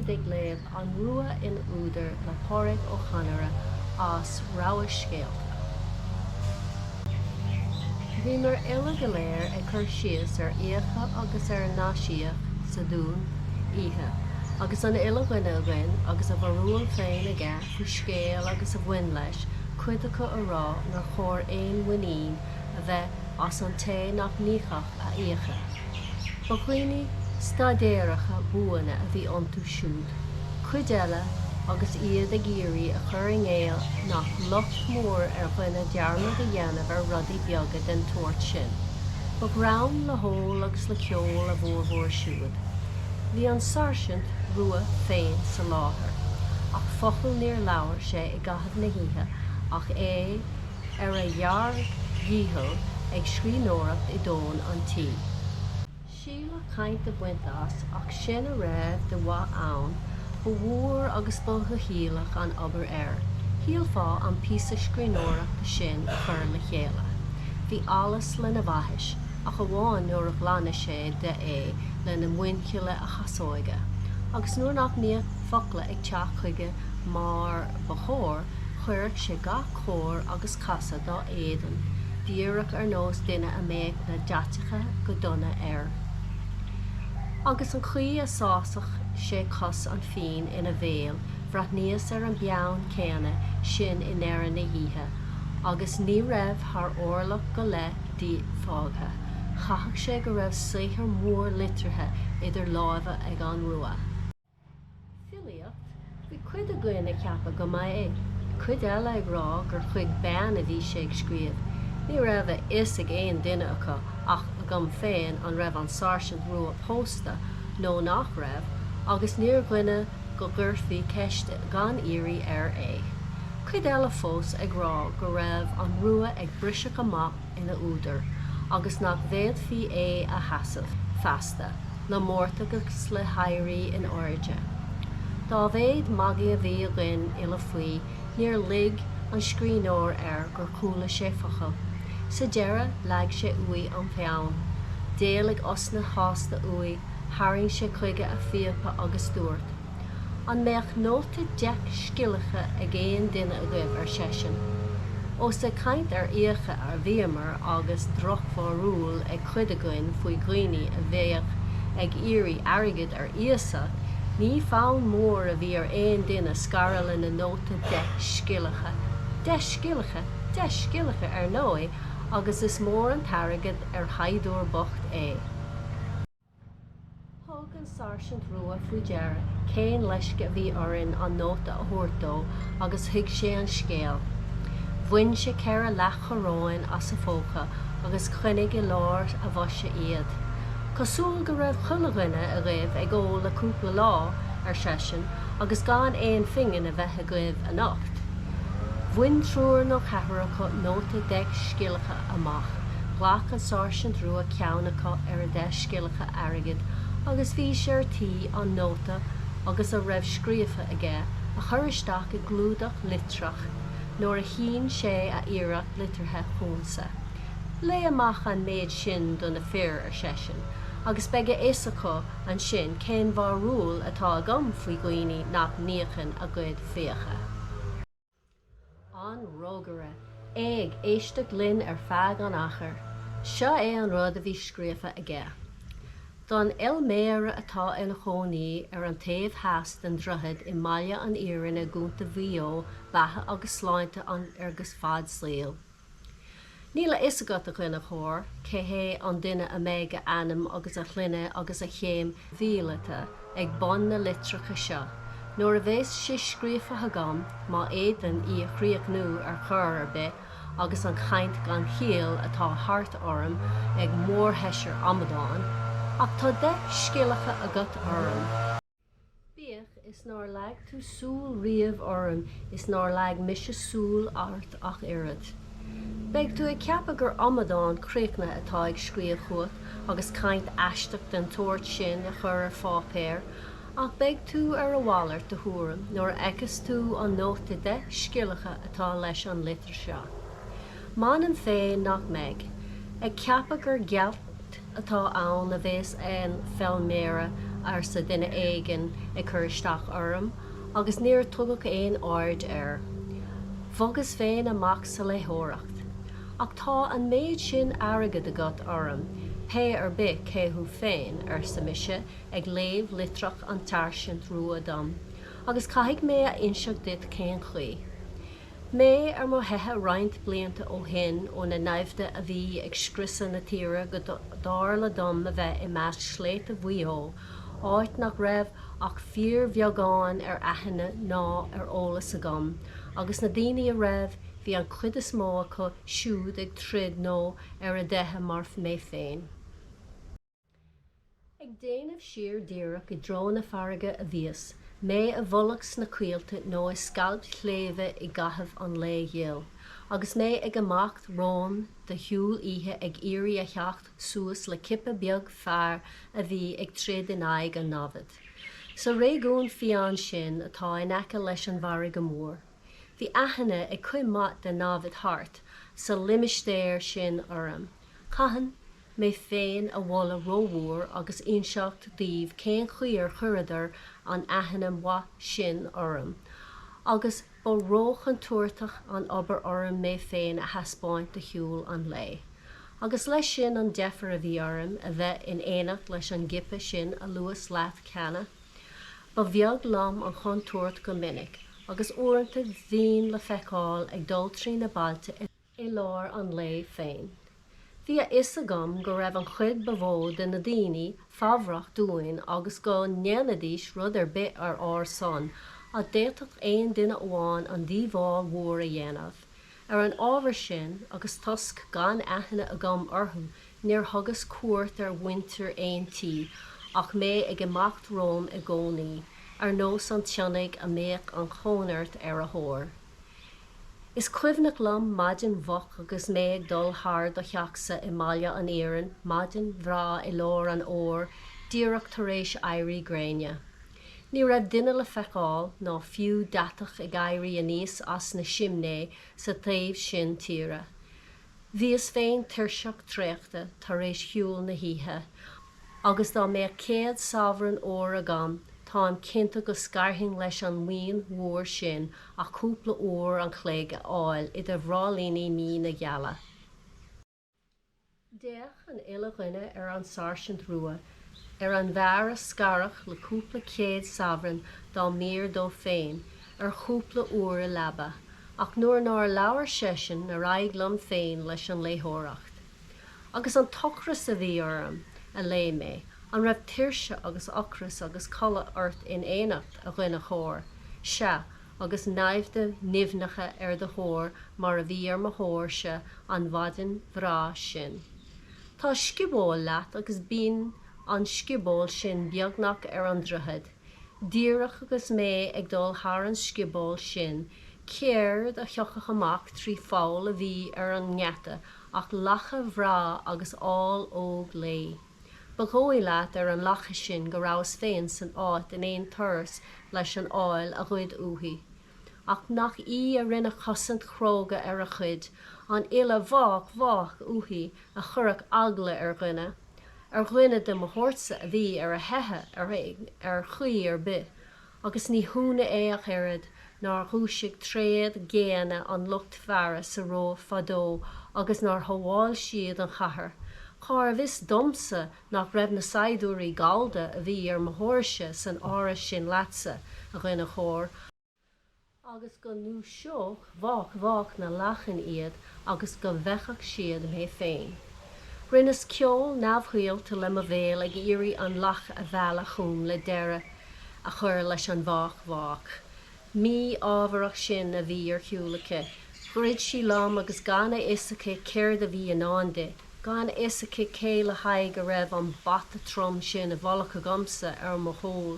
muid ag léamh An Rua ina Údar le Pádraic Ó Conaire as Rogha Scéalta. Bhíomar uile go léir ag cur síos ar fhiacha agus ar naisíoch sa Dún oíche agus an uile dhuine againn agus a bharúil féin aige faoi scéal agus a bhain leis, cuid acu a rá nár chóir aon mhuinín a bheith as an té nach n-íocfadh a fhiacha. Ba dhaoine staidéaracha buana a bhí iontu siúd, cuid eile agus iad ag iarraidh a chur i ngéill nach locht mór ar dhuine dearmad a dhéanamh ar rudaí beaga den tsórt sin. Ba dhream le hól agus le ceol a bhformhór siúd. Bhí an Sáirsint Rua féin sa láthair, ach focal níor labhair sé i gcaitheamh na hoíche ach é ar a dheargdhícheall ag scríbhneoireacht i dtóin an tí. Síleadh caint a bhaint as, ach sin a raibh de mhaith ann, ba mhór agus ba dhoicheallach an obair air, shílfeá, an píosa scríbhneoireachta sin a chur le chéile. Bhí allas lena bhaithis, ach amháin nuair a ghlanadh sé de é lena mhuinchille a chasóige, agus nuair nach mbíodh focla ag teacht chuige mar ba chóir, Chuireadh sé gach cor agus casadh dá éadan, díreach ar nós duine a mbeadh na deatacha go dona air. Agus an chaoi a sásfadh sé cos an phinn ina bhéal, bhreathnaíos ar an bpeann céanna sin i ndeireadh na hoíche, agus ní raibh thar orlach go leith di fágtha. Chaithfeadh sé go raibh saothar mór liteartha idir lámha ag an Rua. Filíocht? Bhí cuid againn ag ceapadh go mba é, cuid eile ag rá gur chuig bean a bhí sé ag scríobh. Ní raibh a fhios ag aon duine acu ach agam féin an raibh an Sáirsint Rua pósta nó nach raibh, agus níor dhuine go gcuirfí ceist gan iarraidh air é. Cuid eile fós ag rá go raibh an Rua ag briseadh amach ina údar agus nach bhféadfaí é a sheasamh feasta le mórtas agus le héirí in airde. Dá mhéad magaidh a bhí againn uile faoi, níor lig an scríbhneoir air gur chuala sé focal. Sa deireadh, leag sé uaidh an peann. D'éalaigh osna shásta uaidh, tharraing sé chuige a phíopa agus dúirt. An mbeadh nóta deich scilleacha ag aon duine agaibh, ar seisean. Ós ag caint ar fhiacha a bhíomar agus drochbharúil ag cuid againn faoi dhaoine a bheadh ag iarraidh airgid ar iasacht, ní fonn mór a bhí ar aon duine scaradh lena nóta deich scilleacha. Deich scilleacha! Deich scilleacha, ar ndóigh, agus is mór an t-airgead ar shaighdiúir bocht é. Thug an Sáirsint Rua faoi deara cén leisce a bhí orainn an nóta a thabhairt dó agus thuig sé an scéal. Bhain sé 4 leathchoróin as a phóca agus choinnigh i lár a bhoise iad. Cosúil go raibh chuile dhuine agaibh ag ól le cúpla lá, ar seisean, agus gan aon phingin a bheith agaibh anocht. Bhain triúr nó ceathrar acu nóta deich scilleacha amach. Ghlac an Sáirsint Rua ceann acu ar a deich scilleacha airgid agus bhí sé ar tí an nóta agus a raibh scríofa aige a chur isteach i gclúdach litreach nuair a shín sé a iarracht liteartha chugamsa. Léigh amach an méid sin do na fir, ar seisean, agus beidh a fhios acu ansin cén bharúil atá agam faoi dhaoine nach n-íocann a gcuid fiacha. An rógaire, é ag éisteacht linn ar feadh an achair. Seo é an rud a bhí scríofa aige. Don fheilméara atá ina chónaí ar an taobh theas den droichead i mBaile an Iarainn i gContae Mhaigh Eo beatha agus sláinte agus fad saoil. Níl a fhios agat, a dhuine chóir, cé hé an duine a mbeidh a ainm agus a shloinne agus a chéim mhíleata ag bun na litreacha seo. Nuair a bheas sé scríofa agam, má fhéadaim í a chríochnú ar chor ar bith agus an chaint gan chiall atá thart orm ag mórsheisear amadán, ach tá deich scilleacha agat orm. Bíodh is nár leag tú súil riamh orm is nár leag mise súil ort ach oiread. Beidh tú ag ceapadh gur amadán críochnaithe atá ag scríobh chugat agus caint aisteach den tsórt sin a chur ar pháipéar, ach beidh tú ar a mhalairt de thuairim nuair a fheiceas tú an nóta deich scilleacha atá leis an litir seo. M'anam féin nach mbeidh. Ag ceapadh gur gealt atá ann a bheas an feilméara. arsa duine éigin ag cur isteach orm, agus níor tugadh aon aird air. Bhogas féin amach sa léitheoireacht. Ach tá an méid sin airgid agat orm, pé ar bith cé thú féin, arsa mise ag léamh litreach an tSáirsint Rua dom, agus caithfidh mé a inseacht duit cén chaoi. Mé ar mo theitheadh roinnt blianta ó shin ó na naimhde a bhí ag scriosadh na tíre go dtarla dom a bheith i measc shléibhte Mhaigh Eo, áit nach raibh ach fíorbheagán ar aithne ná ar eolas agam, agus na daoine a raibh, bhí an chuid is mó acu siúd ag troid nó ar a dteitheadh mar mé féin. Ag déanamh siar díreach i dtreo na farraige a bhíos, mé i bhfolach sna coillte nó i scailp shléibhe i gcaitheamh an lae ghil, agus mé ag imeacht romham de shiúl oíche ag iarraidh a theacht suas le cipe beag fear a bhí ag troid in aghaidh an namhad. Sa réigiún fiáin sin atá in aice leis an bhfarraige mhór, bhí aithne ag cuid mhaith den namhaid thart sa limistéar sin orm. Chaithfinn mé féin a mholadh rómhór agus inseacht daoibh cén chaoi ar chuireadar an aithne mhaith sin orm, agus ba róchontúirteach an obair orm mé féin a thaispeáint do shiúl an lae. Agus leis sin an deifir a bhí orm a bheith in éineacht leis an gcipe sin a luas leat cheana, ba bheag liom an chontúirt go minic, agus uaireanta bhínn le feiceáil ag dul trí na bailte i. i lár an lae féin. Bhí a fhios agam go raibh an chuid ba mhó de na daoine fabhrach dúinn agus go ndéanfaidís rud ar bith ar ár son, ach d'fhéadfadh aon duine amháin an díobháil mhór a dhéanamh. Ar an ábhar sin, agus toisc gan aithne agam orthu, níor thugas cuairt ar mhuintir aon tí ach mé ag imeacht romham i gcónaí, ar nós an tsionnaigh a mbeadh an chónairt ar a thóir. Is cuimhneach liom maidin mhoch agus mé ag dul thar do theachsa i mBaile an Iarainn, maidin bhreá i lár an fhómhair, díreach tar éis éirí gréine. Ní raibh duine le feiceáil, ná fiú deatach ag éirí aníos as na simné sa taobh sin tíre. Bhíos féin tuirseach traochta tar éis shiúl na hoíche, agus dá mbeadh 100 sabhran óir agam, táim cinnte go scarfainn leis an maoin mhór sin ach cúpla uair an chloig a fháil idir bhráillíní míne geala. D'fhéach an uile dhuine ar an Sáirsint Rua, ar an bhfear a scarfadh le cúpla céad sabhran dá mb'fhíor dó féin, ar chúpla uair i leaba. Ach nuair nár labhair seisean, ar aghaidh liom féin leis an léitheoireacht. Agus an t-ocras a bhí orm, a léigh mé. An raibh tuirse agus ocras agus codladh ort in éineacht, a dhuine chóir? Sea, agus naimhde nimhneacha ar do thóir mar a bhí ar mo thóir-se an mhaidin bhreá sin. Tá scioból leat agus bíonn an scioból sin beagnach ar an droichead. Díreach agus mé ag dul thar an scioból sin, céard a thiocfadh amach trí pholl a bhí ar an ngeata ach lacha bhreá agus ál óg léi. Ba dhóigh leat ar an lacha sin go rabhas féin san áit in aon turas leis an ál a ghoid uaithi. Ach nach í a rinne cosaint chróga ar a cuid, an uile bhác bhác uaithi a chuirfeadh eagla ar dhuine. ar dhuine de mo shórtsa a bhí ar a theitheadh ar chaoi ar bith, agus ní hionadh é ach oiread, nár dhúisigh tréad géanna an lucht faire sa Róimh fadó agus nár shábháil siad an chathair. Cárbh fhios domsa nach raibh na saighdiúirí Gallda a bhí ar mo thóirse san áras sin leatsa, a dhuine chóir, agus go ndúiseodh bhác bhác na lachan iad agus go bhfeicfeadh siad mé féin. Rinneas ceol neamhshaolta le mo bhéal ag iarraidh an lach a mhealladh chugam le deireadh a chur leis an bhác bhác mí-ámharach sin a bhí ar siúl aici. Dhruid sí liom agus gan a fhios aici céard a bhí i ndán di, gan a fhios aici cé le haghaidh a raibh an bata trom sin i bhfolach agamsa ar mo chúl.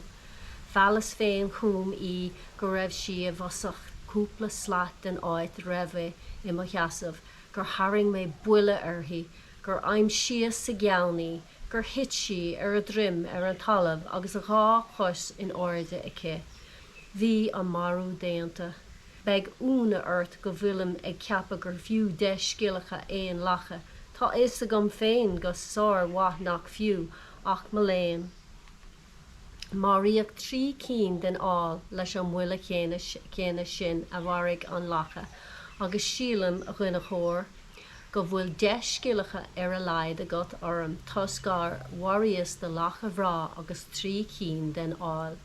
Mheallas féin chugam í go raibh sí i bhfasach cúpla slat den áit a raibh mé i mo sheasamh, gur tharraing mé buille uirthi, gur aimsíos sa gceann í, gur thit sí ar a droim ar an talamh agus a dhá chois in airde aici. Bhí an marú déanta. Beidh ionadh ort go bhfuilim ag ceapadh gur fiú deich scilleacha aon lacha, tá a fhios agam féin go sármhaith nach fiú, ach mo léan. Maraíodh 3 cinn den ál leis an mbuille céanna sin a mharaigh an lacha, agus sílim, a dhuine chóir, go bhfuil 10 scilleacha ar a laghad agat orm toisc gur mharaíos do lacha bhreá agus 3 cinn den ál.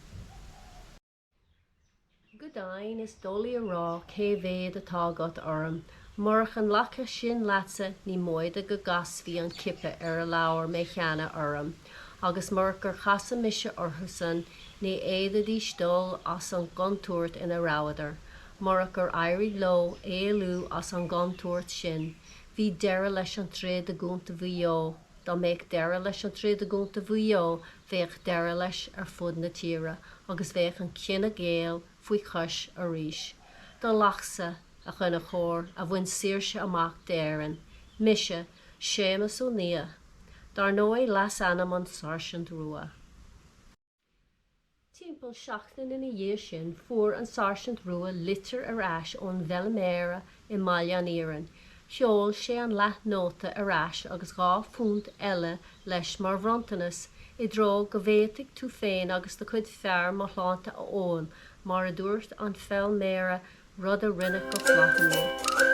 Go deimhin, is doiligh a rá cé mhéad atá agat orm. Murach an lacha sin leatsa ní móide go gcasfaí an cípe ar a labhair mé cheana orm, agus murach gur casadh mise orthusan ní fhéadfaidís dul as an gcontúirt ina rabhadar. Murach gur éirigh leo éalú as an gcontúirt sin, bhí deireadh leis an troid i gContae Mhaigh Eo. Dá mbeadh deireadh leis an troid i gContae Mhaigh Eo, bheadh deireadh leis ar fud na tíre agus bheadh an cine Gael faoi chois arís. Do lachsa, a dhuine chóir, a bhain saoirse amach d'Éirinn. Mise, Séamus Ó Niadh. Dar ndóigh leasainm an Sáirsint Rua. Timpeall seachtain ina dhiaidh sin fuair an Sáirsint Rua litir ar ais ón bhfeilméara i mBaile an Iarainn. Sheol sé an leathnóta ar ais agus £2 eile leis mar bhronntanas, i dtreo go bhféadfaidh tú féin agus do chuid fear mo shláinte a ól, mar a dúirt an feilméara, rud a rinneadh go flaithiúil.